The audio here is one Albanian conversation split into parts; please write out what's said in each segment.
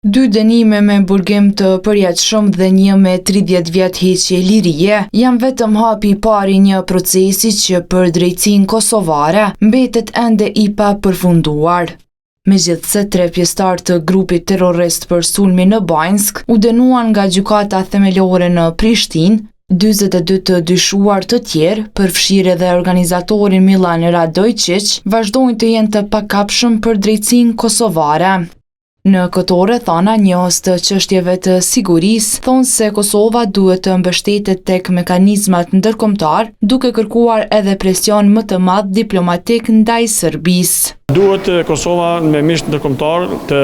Dy dënime me burgim të përjetshëm dhe një me 30 vjet heqje lirie janë vetëm hapi i parë i një procesi që për drejtësinë kosovare mbetet ende i papërfunduar. Megjithëse tre pjesëtarë të grupit terrorist për sulmin në Banjskë u dënuan nga Gjykata Themelore në Prishtinë, 42 të dyshuar të tjerë, përfshirë edhe organizatorin Milan Radoiçiq, vazhdojnë të jenë të pakapshëm për drejtësinë kosovare. Në këto rrethana, njohës të çështjeve të sigurisë thonë se Kosova duhet të mbështetet tek mekanizmat ndërkombëtarë, duke kërkuar edhe presion më të madh diplomatik ndaj Serbisë. Duhet Kosova me miqtë ndërkombëtarë të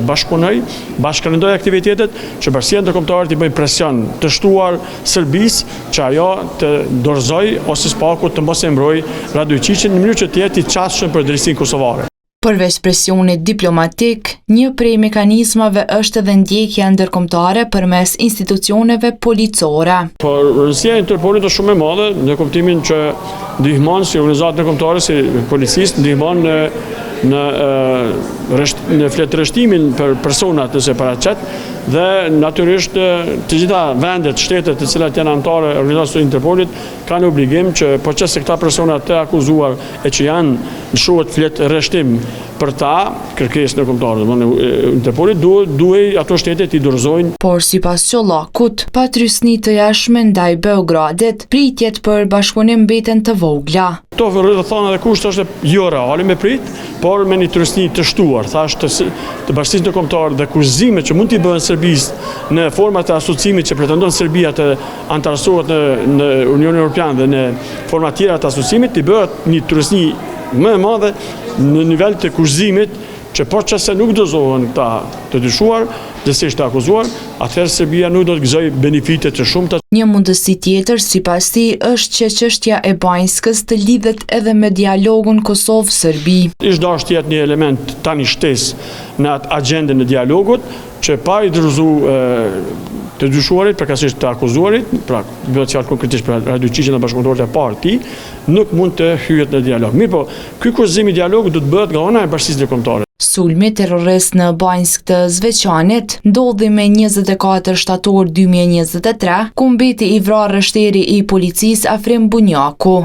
bashkëpunojë, bashkërendojë aktivitetet që bashkësia ndërkombëtare t'i bëjë presion të shtuar Serbisë që ajo të dorëzojë ose së paku të mos e mbrojë Radoiçiqin në mënyrë që të jetë i qasshëm për drejtësinë kosovare. Përveç presionit diplomatik, një prej mekanizmave është edhe ndjekja ndërkombëtare përmes institucioneve policore. Por rëndësia e Interpolit është shumë e madhe në kuptimin që ndihmon si organizatë ndërkombëtare si policisë, ndihmon në në në fletërrestimin për personat nëse paraqet dhe natyrisht të gjitha vendet, shtetet të cilat janë anëtare e organizatës së Interpolit kanë obligim që po qe se këta persona të akuzuar e që janë lëshohet fletërrestim për ta, kërkesë ndërkombëtare, domethënë Interpolit duhet duhej ato shtete t'i dorëzojnë. Por sipas Çollakut, pa trysni të jashtme ndaj Beogradit, pritjet për bashkëpunim mbeten të vogla. Këto rrethana dhe kushte është jo reale me prit, por me një trysni të shtuar, thashë të, të bashkësisë ndërkombëtare dhe kushtëzime që mund t'i bëhen Serbisë në format e asociimit që pretendon Serbia të anëtarësohet në në Unionin Evropian dhe në forma tjera të asociimit, t'i bëhet një trysni më e madhe në nivel të kushtëzimit që po qe se nuk dorëzohen këta të dyshuar, gjegjësisht të akuzuar, atëherë Serbia nuk do të gëzojë benefite të shumta. Një mundësi tjetër, sipas tij, është që çështja e Banjskës të lidhet edhe me dialogun Kosovë-Serbi. Ish dashtë të jetë një element tani shtesë në atë agjendën e dialogut, që pa i dorëzu të dyshuarit, përkatësisht të akuzuarit, pra bëhet fjalë konkretisht për Radoiçiqin dhe bashkëpunëtorët e parë të tij, nuk mund të hyhet në dialog. Mirëpo, ky kushtëzim i dialogut do të bëhet nga ana e bashkësisë ndërkombëtare. Sulmi terrorist në Banjskë të Zveçanit ndodhi me 24 shtator 2023, ku mbeti i vrarë rreshteri i policisë Afrim Bunjaku.